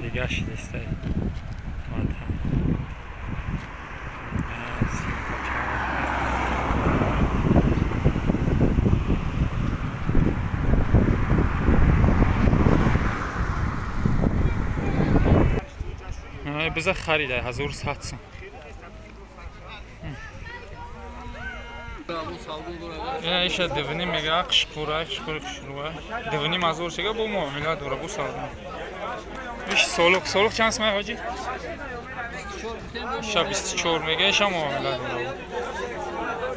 Дига шидистай. Ватан. Биза харида 1100 сум. Ина иша дивни мега қишқура, қишқури қишруа. Дивни мазур шега бо муомила дора бу савдо. Иш солуқ, солуқ чанд сум ҳоҷи? Иша 24 мега, иша муомила дора.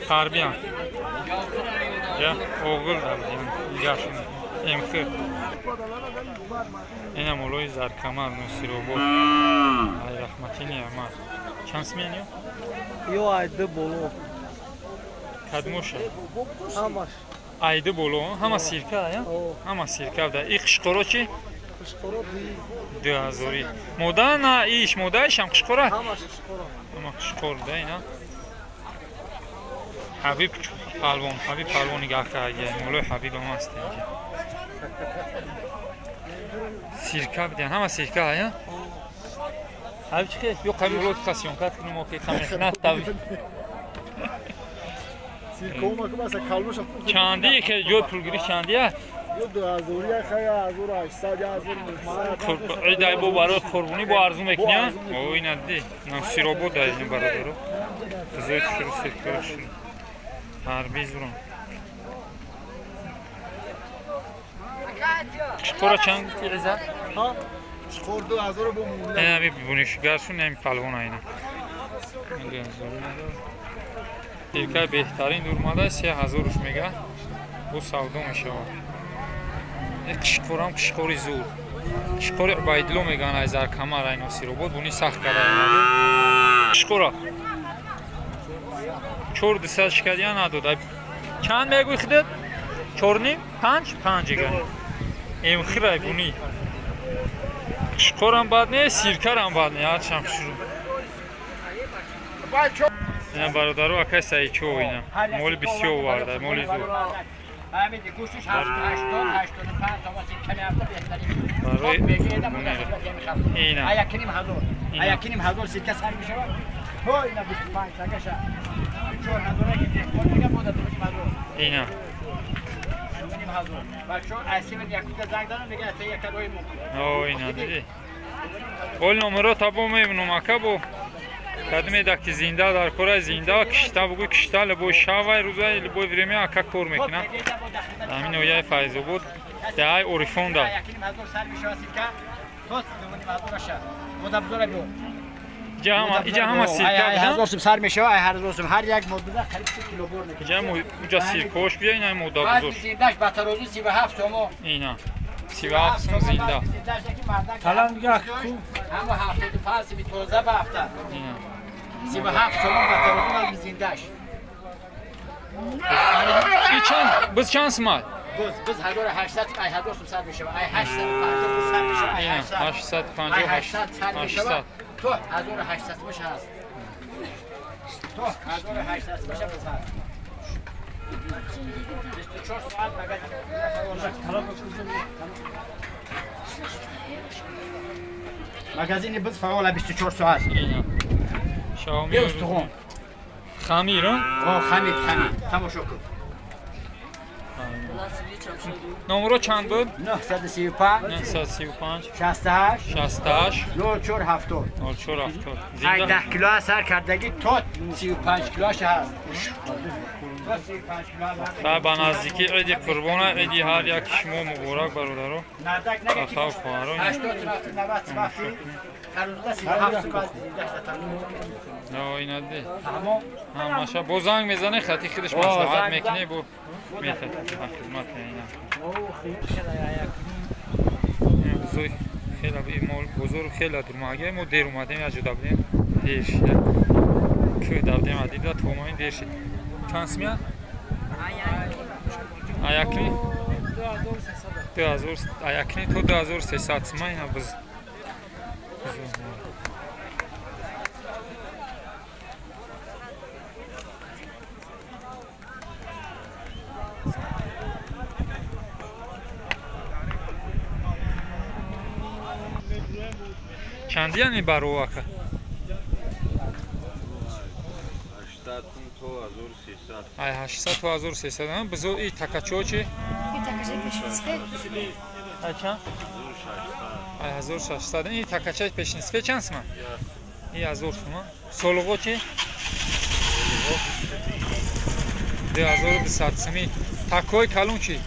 Харбиян. Я оғил дарбиян. Игашун. Эмхир. Ина молои Заркамар Носиробод. Ай раҳматини ама. Чанд сум ё? Ё айди боло. Кадмоша? Ҳамаш. Айди боло, ҳама сирка, я? Ҳама сирка да. И қишқоро чи? Қишқоро 2000. Мода на иш, мода ишам қишқора? Ҳамаш қишқоро. Ҳама қишқор да ина. Ҳабиб палвон, Ҳабиб палвон нигаҳ карда. Молои Ҳабиб ҳам аст инҷа. Сирка биден, ҳама сирка, я? Ҳабиб чи хел? Ё қаби молот қасёнкат кунем, охи қамехнат тави. Чанди хел ҷой пулгирӣ чандия? Ё 2000 хай 1800 1900. Идай бо барои қурбонӣ бо арзу мекунӣ? О ина ди. Носиробод дай ин бародаро. Зои шуру сирка шуру. Ҳарби зурам. Қишқора чанд гуфти Иззат? Ҳа? Қишқор 2000 бо муомила. Ина би бунишгаршун ин палвон айна. 2000 надор. Сиркаи беҳтарин дурмада 3000 мега. Бо савдо мешавад. Ин қишқорам қишқори зур. Қишқори Убайдулло меган ай Заркамар ай Носиробод буни сахт карда. Қишқора 400 шикадия надод. Чанд мегӯй худат? 4.5? 5? 5 еган. Эмхирай буни. Қишқорам бад не, сиркарам бад не, ҳарчанд хушрӯ. Ина бародару акай Саидчо ина. Моли бисёр оварда, моли зур. Барои ина. Аякиним ҳазор сирка сар мешавад. То ина 25 тагаша. 4000 ки деҳқон мега бода 2000. Ина. 2000. Бачо асивен якута занг дадам мега ата якадои мумкин. О ина диди. Ол номеро табо мебинам ака бо кадме да ки зинда дар кора зинда кишта бугӯй кишта либои шавай рӯзай либои время ака кор мекунад. Ҳамин ноҳияи Файзобод даҳаи Орифонда. Иҷа ҳама сирка ҳазор сум сар мешава, ай ҳазор сум ҳар як модда қариб 3 кило бор мекунад. Иҷа уҷа сиркош бия ина моддабузор. Зиндаш ба тарозу 37 сомо. Ина 37 сум зинда. Талам дига ку ҳама 75 сими тоза ба ҳафта. 37 сомо ба тарозу зиндаш. Чанд биз чанд сумай? Биз 1800 ай 1000 сум сар мешава, ай 850 сар мешава, ай 850 800 сар мешава. То 1800 меша ҳаст. То 1800 меша биз ҳаст. 24 соат магазин. Магазини биз фаъола 24 соат. Шаоми. Устухон. Хамир, а? Хамир, хамир. Тамошо кун. Номеро чанд буд? 935 935 68 68 04 70 04 70. Зинда 10 кило сар кардагӣ то 35 килош ҳаст. То 35 кило ҳаст. Ба наздикии Иди Қурбона, иди ҳар як шумо муборак бародаро. Нардак нага ки Ахав хоҳаро. 80 вақти 90 вақти тарозуда 37 сум аз зиндаш татару. Но ина ди. Тамом. Ҳамаша бо занг мезане хати худаш маслиҳат мекунӣ бо метад хидмат ина. Бузург хеле мол бузург хеле дурмага мо дер омадем я ҷуда будем дер шид. Кӯ давдем адида то мо дер шид. Чанд сумия? Аякни 2000 аякни то 2300 сума ина буз. Чандияни баровака? 800 то 1300. Ай 800 то 1300. Бизо и такачо чи? И такача пешинсфе. Ай чанд? 1600. Ай 1600. И такача пешинсфе чанд сма? И 1000 сма. Солуғо чи? 2200 сми. Такои калон чи?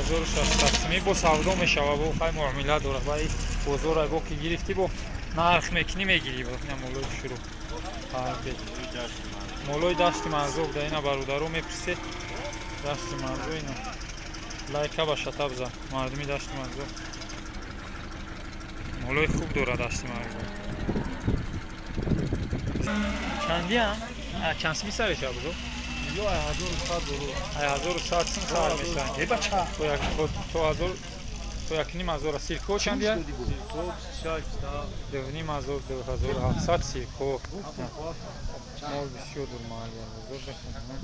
1600 сми. Бо савдо мешава, бо хай муомила дорад. Ва и бозор бо ки гирифти бо нарх мекунӣ мегирӣ. Ина молои шурӯъ. Молои дашти Марзоб да ина бародаро мепурсед. Дашти Марзо ина. Лайка ба шата бизан. Мардуми дашти Марзо. Молои хуб дорад дашти Марзо. Чандиам? Чанд сми сар мешавад бузо? Ё 1100 доллар. 1100 см сар мешавад. Э бача. То 1000 то 1500 сирко чандия? Сирко 2500 2700 сирко. Мол бисёр дур маҳалли бозор бихонам.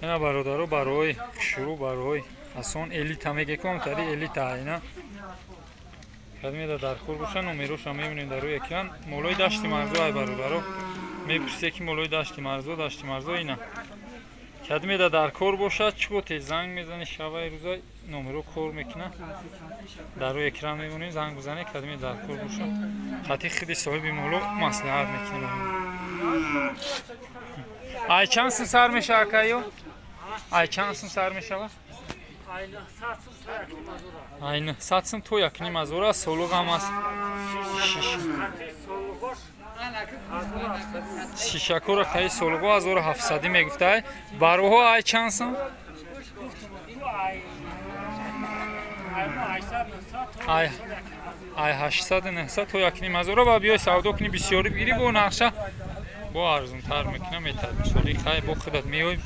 Ина бародаро барои шурӯъ барои асон элита мегеком тари элита ина. Кадмеда дар хур боша номероша мебинем дар рӯи экран. Молои дашти Марзо ай бародаро. Мепурсе ки молои дашти Марзо ина. Кадмеда дар кор бошад, чӣ бо тез занг мезани шаваи рӯза номеро кор мекунад. Дар рӯи экран мемонем, занг бизане, кадме дар кор бошад. Хати худи соҳиби моло маслиҳат мекунем. Ай чанд сум сар мешава акайё? Ай чанд сум сар мешава? Ай 900 сум то 1,5 ҳазор аст, солуғ ҳам аст. Шишакора таи солуғо 1700 мегуфтай. Бароҳо ай чанд сум? Ай 800 900 то 1,5 ҳазор ва биёй савдо кунӣ бисёрӣ бигирӣ бо нақша бо арзонтар мекунам метад. Мисоли хай бо худат меой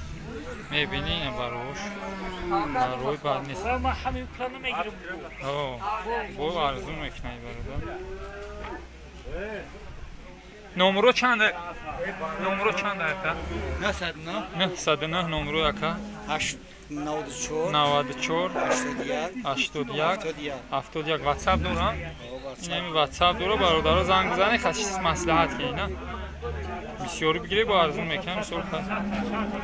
мебинӣ ина бароҳош. Барои бад нест. Бо арзон мекунай бародар. Номро чанд? Номро чанд ака? 909. 909 номро ака? 94 94 81 81 71 WhatsApp дорам. Инами WhatsApp дора бародаро занг бизанед, хасис маслиҳат ки ина. Бисёрӣ бигиред бо арзон мекунам, мисол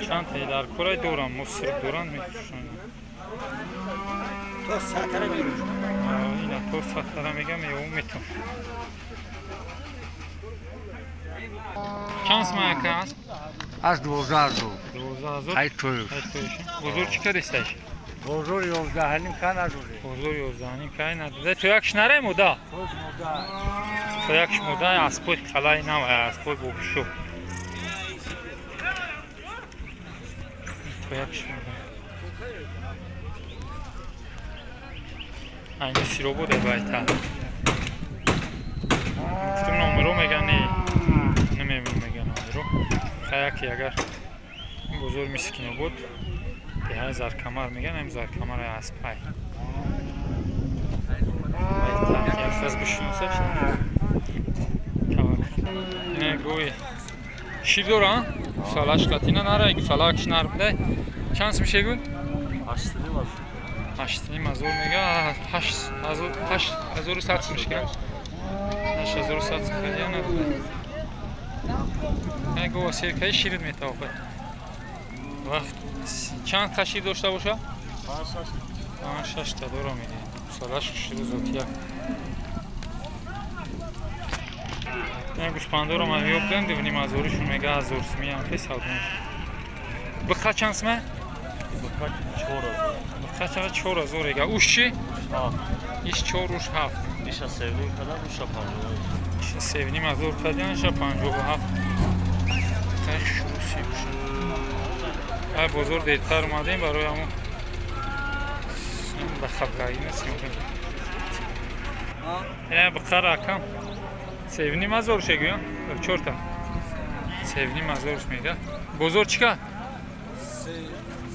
чанд та дар корай дорам, мусир дорам мефурӯшам. То сатара мефурӯшам. Ина то сатара мегам, ё метам. Чанд сум ака аст? Аз 12000. 12000. Ай тоюш. Бозор чӣ кардисташ? Бозор 11.5 ка надоре. Бозор 11.5 ка надоре. То якш наре муда? То якш муда аспой қалай нав аспой бобшо. То якш муда. Айни сиробо де байта. Гуфтум номеро меган не. Намебинам меган номеро. Хаяки агар бозор Мискинобод деҳаи Заркамар меган, ҳам Заркамар аспай. Як бишиносаш. Ина гӯй шир дора? Гусалаш қатина нара, гусалакш нар будай. Чанд сум шегӯй? 8.5 8.5 ҳазор мега, 8100 сум шикан. 8100 сум кадия надода. Гова серкаи ширит метавохад. Вақт чанд та шир дошта боша? 5-6 та дора медиҳем. Гусалаш ширу зотия. Ин гӯшпандоро ман ёбдам, 2.5 ҳазоришон мега 1000 сумиам хеле савдо мешавад. Биқа чанд сума? Биқа 4000. Биқа 4000 ега. Уш чӣ? Иш 4 уш 7. Иша 7.5 кадам, уша 57. Иша 7.5 ҳазор кадам, иша 57. Хай шурӯъ сиюш. Ай бозор дертар омадем барои ҳамон ба хабгарӣ нестем. Ина биқара акам 7.5 ҳазор шегӯям, 4 та. 7.5 ҳазор мега. Бозор чӣ кард?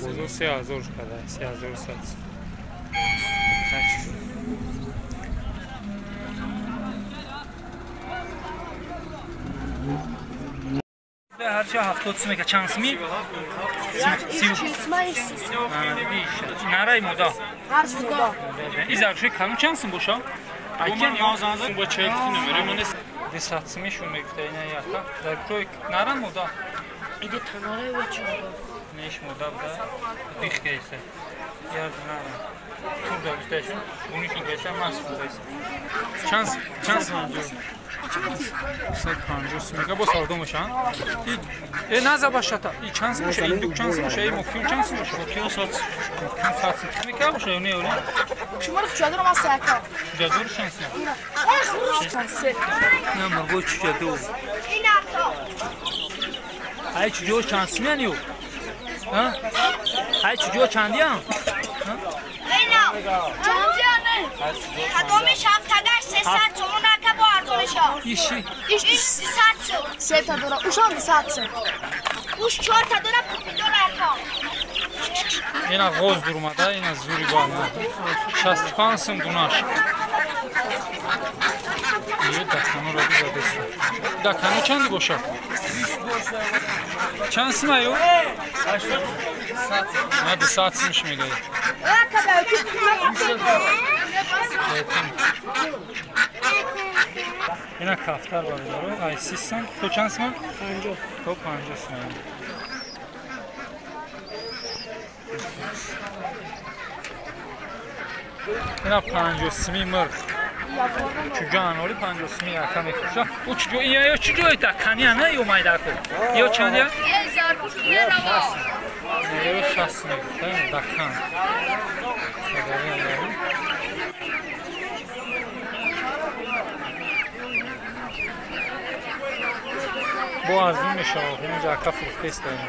Бозор 3000 када, 3100. Нархша 70 сум ека чанд сми? Нарай мода. И зарши калон чанд сум боша? Айкен бо чай номери 200 сми шун мегуфта ина яка. Дар кӯй нара мода. Иди танарай ва чӣ? Неш мода буда. Дих кейсе. Яр нара. Тур да гуфташун, унишун гайса мас гайса. Чанд сум? 150 сум мега бо савдо мешан. Э наза башата. И чанд сум боша? Ин дук чанд сум боша? И мокюн чанд сум боша? Мокюн 100 сум. Мокюн 100 сум. Мека боша ё не ё не? Шумо чуҷадор ма сака. Чуҷадор чанд сум? На мурғои чуҷадор. Ай чуҷо чанд сум ян ё? Ҳа? Ай чуҷо чандиям? Кадомиш ҳафтагаш 300 сомон ака бо арзонишо. Иши? Иш 200 сом. Сета дора. Ушам 200 сом. Уш 4 та дора пупидора ака. Ина ғоз дурмада, ина зури бана. 65 сом дунаш. Ё даканоро бизадеста. Дакано чанд боша? Чанд сум аю? На 200 сумш мегаи. Ина кафтар бародаро, ай 30 сум. То чанд сум? 50. То 50 сум. Ина 50 суми мирғ. Чуҷа анори 50 суми яка мефурӯша. Ӯ чуҷо ия ё чуҷо ита кания на ё майдаку. Ё чандия? Ё 60 мегуфта, дакан. Бо арзун мешавад, инҷа ака фурӯхта истоем.